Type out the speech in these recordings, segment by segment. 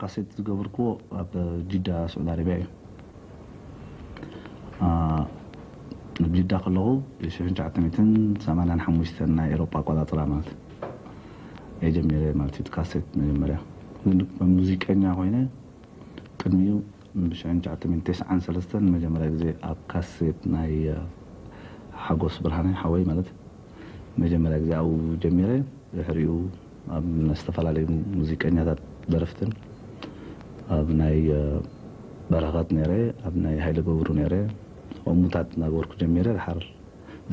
ካሴት ዝገበርክዎ ኣብ ጅዳ፣ ስዑዲ ኣረብያ እዩ። ኣብ ጅዳ ከለኹ፣ ብ ሽሕን ትሽዓተ ሚእትን ሰማንያን ሓሙሽተን ናይ ኤሮፓ ኣቆጻጽራ ማለት እየ ጀሚረ ማለት እዩ። ካሴት መጀመርያ ግን ከም ሙዚቀኛ ኮይነ፣ ቅድሚኡ ብ ሽሕን ትሽዓተ ሚእትን ተስዓን ሰለስተን መጀመርያ ግዜ ኣብ ካሴት ናይ ሓጎስ ብርሃነ ሓወይ ማለት መጀመርያ ግዜ ኣብኡ ጀሚረ። ድሕሪኡ ኣብ ዝተፈላለዩ ሙዚቀኛታት ደረፍትን ኣብ ናይ በረኸት ነይረ፣ ኣብ ናይ ሃይለ ገብሩ ነይረ። ከምኡታት እናገበርኩ ጀሚረ። ድሓር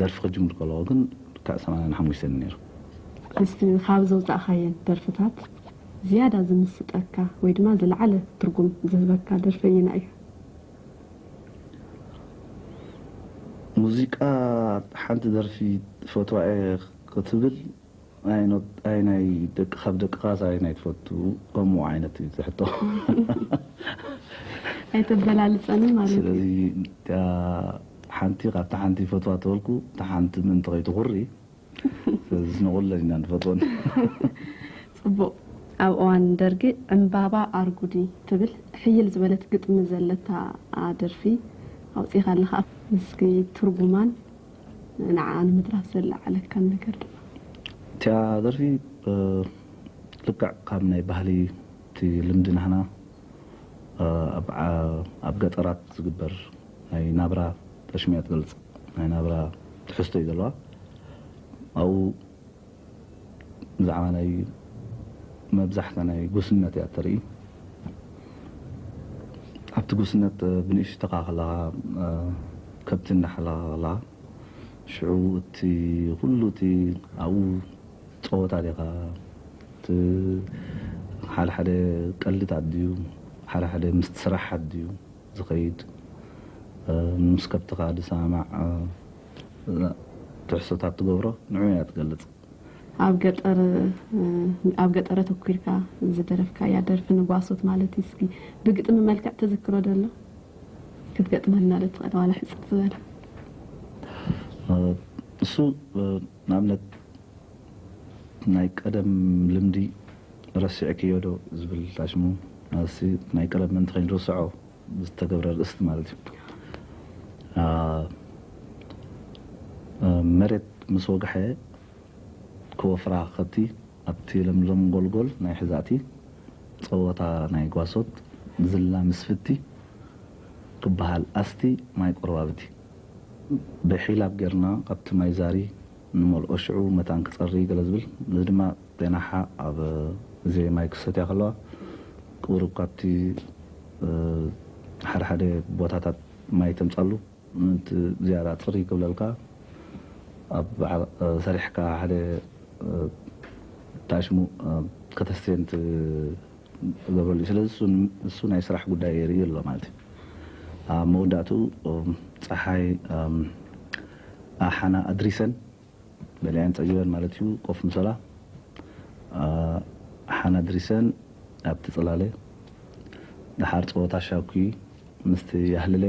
ደርፊ ክጅምር ከለኹ ግን ልክዕ ሰማንያን ሓሙሽተን ነይሩ። እስቲ ካብ ዘውፃእካየን ደርፍታት ዝያዳ ዝምስጠካ ወይ ድማ ዝለዓለ ትርጉም ዝህበካ ደርፊ እይና እዩ? ሙዚቃ ሓንቲ ደርፊ ፈትዋ እየ ክትብል ኣይኖት ኣይ ናይ ደቂ ካብ ደቅኻስ ኣይ ናይ ትፈቱ ከምኡ ዓይነት እዩ ትሕቶ። ኣይተበላልፀንን ማለት እዩ። ስለዚ እታ ሓንቲ ካብታ ሓንቲ ፈትዋ ተበልኩ እታ ሓንቲ ምእንቲ ከይትኹሪ ስለዚ ንቑለን ኢና ንፈትወን። ፅቡቕ። ኣብ እዋን ደርጊ ዕምባባ ኣርጉዲ ትብል ሕይል ዝበለት ግጥሚ ዘለታ ደርፊ ኣውፂእካ ኣለኻ። እስኪ ትርጉማን ንዓ ንምድራፍ ዘለዓለካን ነገር ድማ። እቲያ ደርፊ ልክዕ ካብ ናይ ባህሊ እቲ ልምዲ ናህና ኣብ ገጠራት ዝግበር ናይ ናብራ ተሽሚያ ትገልፅ ናይ ናብራ ትሕዝቶ እዩ ዘለዋ። ኣብኡ ብዛዕባ ናይ መብዛሕታ ናይ ጉስነት እያ እተርኢ። ኣብቲ ጉስነት ብንእሽተኻ ከለኻ ከብቲ እንዳሓለኻ ከለኻ ሽዑ እቲ ኩሉ እቲ ኣብኡ ፀወታ ዲኻ እቲ ሓደ ሓደ ቀልድታት ድዩ ሓደ ሓደ ምስቲ ስራሓት ድዩ ዝኸይድ ምስ ከብትኻ ዝሰማማዕ ትሕዝቶታት ትገብሮ ንዑ እያ ትገልፅ። ኣብ ገጠር ኣብ ገጠር ኣተኩርካ ዝደረፍካያ ደርፊ ንጓሶት ማለት እዩ። እስኪ ብግጥሚ መልክዕ ትዝክሮ ዶ ኣሎ ክትገጥመልና ዶ ትኽእል ዋላ ሕፅር ዝበለ? እሱ ንኣብነት ናይ ቀደም ልምዲ ረሲዕክዮ ዶ ዝብል ታሽሙ ናሲ ናይ ቀደም ምእንቲ ከይንርስዖ ዝተገብረ ርእስቲ ማለት እዩ። መሬት ምስ ወግሐ ክወፍራ ከብቲ ኣብቲ ለምለም ጎልጎል ናይ ሕዛእቲ ጸወታ ናይ ጓሶት ዝላ ምስፍቲ ክበሃል ኣስቲ ማይ ቆርባብቲ ብሒላብ ጌርና ካብቲ ማይ ዛሪ ንመልኦ ሽዑ መታን ክጸሪ ገለ ዝብል እዚ ድማ ጤናሓ ኣብ ግዜ ማይ ክሰትያ ከለዋ ቁሩብ ካብቲ ሓደ ሓደ ቦታታት ማይ ተምጻሉ ምእንቲ ዝያዳ ጽሪ ክብለልካ ኣብ በዓል ሰሪሕካ ሓደ ታሽሙ ከተስተየን ትገብረሉ እዩ። ስለዚ እሱ ናይ ስራሕ ጉዳይ የርኢ ኣሎ ማለት እዩ። ኣብ መወዳእትኡ ፀሓይ ኣሓና ኣድሪሰን በሊዐን ፀጊበን ማለት እዩ። ኮፍ ምሰላ ሓና ኣድሪሰን ኣብቲ ፅላለ ደሓር ፀወታ ሻኩ ምስቲ ያህልለ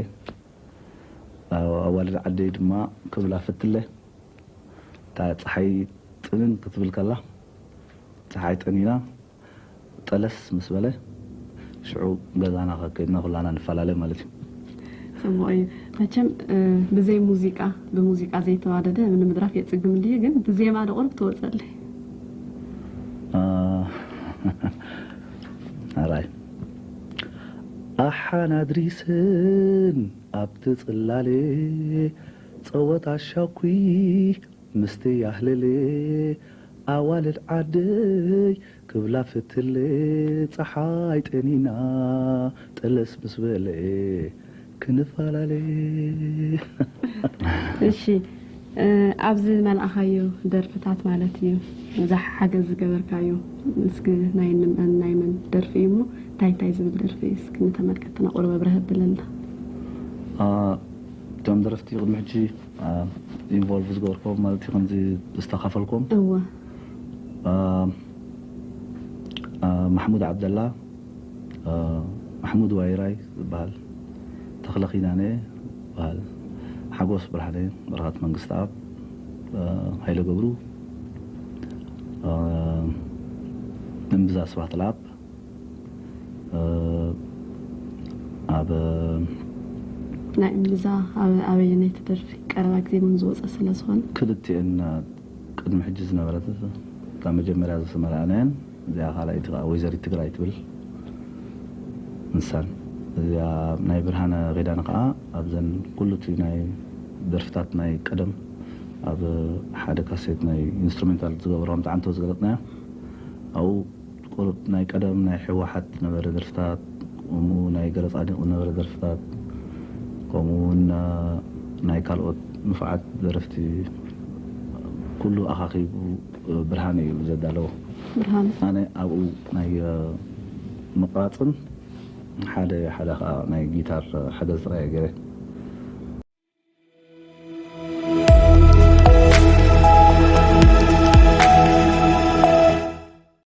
ኣዋልድ ዓደይ ድማ ክብላ ፍትለ እታ ፀሓይ ጥንን ክትብል ከላ ፀሓይ ጠኒና ጠለስ ምስ በለ ሽዑ ገዛና ከከድና ኩላና ንፈላለ ማለት እዩ። ፅቡቕ እዩ። መቸም ብዘይ ሙዚቃ ብሙዚቃ ዘይተዋደደ ንምድራፍ የፅግም እንድዩ፣ ግን ብዜማ ዶ ቁሩብ ትወፀለይ? ኣራይ ኣሓን ኣድሪስን ኣብቲ ጽላሌ ጸወታ ሻኩይ ምስቲ ያህልሌ ኣዋልድ ዓደይ ክብላ ፍትሌ ጸሓይ ጠኒና ጠለስ ምስ በለ ክንፈላለ። እሺ፣ ኣብዚ መልኣኻዮ ደርፍታት ማለት እዩ፣ ብዙሕ ሓገዝ ዝገበርካዮ፣ እስኪ ናይ ንመን ናይ መን ደርፊ እዩ እሞ እንታይ እንታይ ዝብል ደርፊ እዩ? እስኪ ንተመልከትና ቁሩብ ኣብርህ ኣብለልና። እቶም ደረፍቲ ቅድሚ ሕጂ ኢንቮልቭ ዝገበርኩም ማለት እዩ፣ ከምዚ ዝተኻፈልኩም እወ ማሕሙድ ዓብደላ፣ ማሕሙድ ዋይራይ ዝበሃል፣ ተኽለ ኪዳነ ዝበሃል፣ ሓጎስ ብርሃነ፣ በረኸት መንግስተኣብ፣ ሃይለ ገብሩ፣ እምብዛ ስብሃት ለኣብ፣ ኣብ ናይ እምብዛ ኣብ ኣበየነይቲ ደርፊ ቀረባ ግዜ እውን ዝወፀ ስለ ዝኾነ ክልቲኤን ቅድሚ ሕጂ ዝነበረት እታ መጀመርያ ዝሰማራእናየን እዚኣ ካልኣይቲ ከዓ ወይዘሪት ትግራይ ትብል ንሳን እዚኣ ናይ ብርሃነ ኪዳነ ከዓ ኣብዘን ኩሉ እቲ ናይ ደርፍታት ናይ ቀደም ኣብ ሓደ ካሴት ናይ ኢንስትሩሜንታል ዝገበርዋ ምጣዕንቶ ዝገለጥናዮ ኣብኡ ቁሩብ ናይ ቀደም ናይ ህወሓት ዝነበረ ደርፍታት ከምኡ ናይ ገረፃዲቕ ዝነበረ ደርፍታት ከምኡ እውን ናይ ካልኦት ንፉዓት ደረፍቲ ኩሉ ኣኻኺቡ ብርሃን እዩ ዘዳለዎ ብርሃን ኣነ ኣብኡ ናይ ምቕራፅን ሓደ ሓደ ከዓ ናይ ጊታር ሓገዝ ጥራይ ገይረ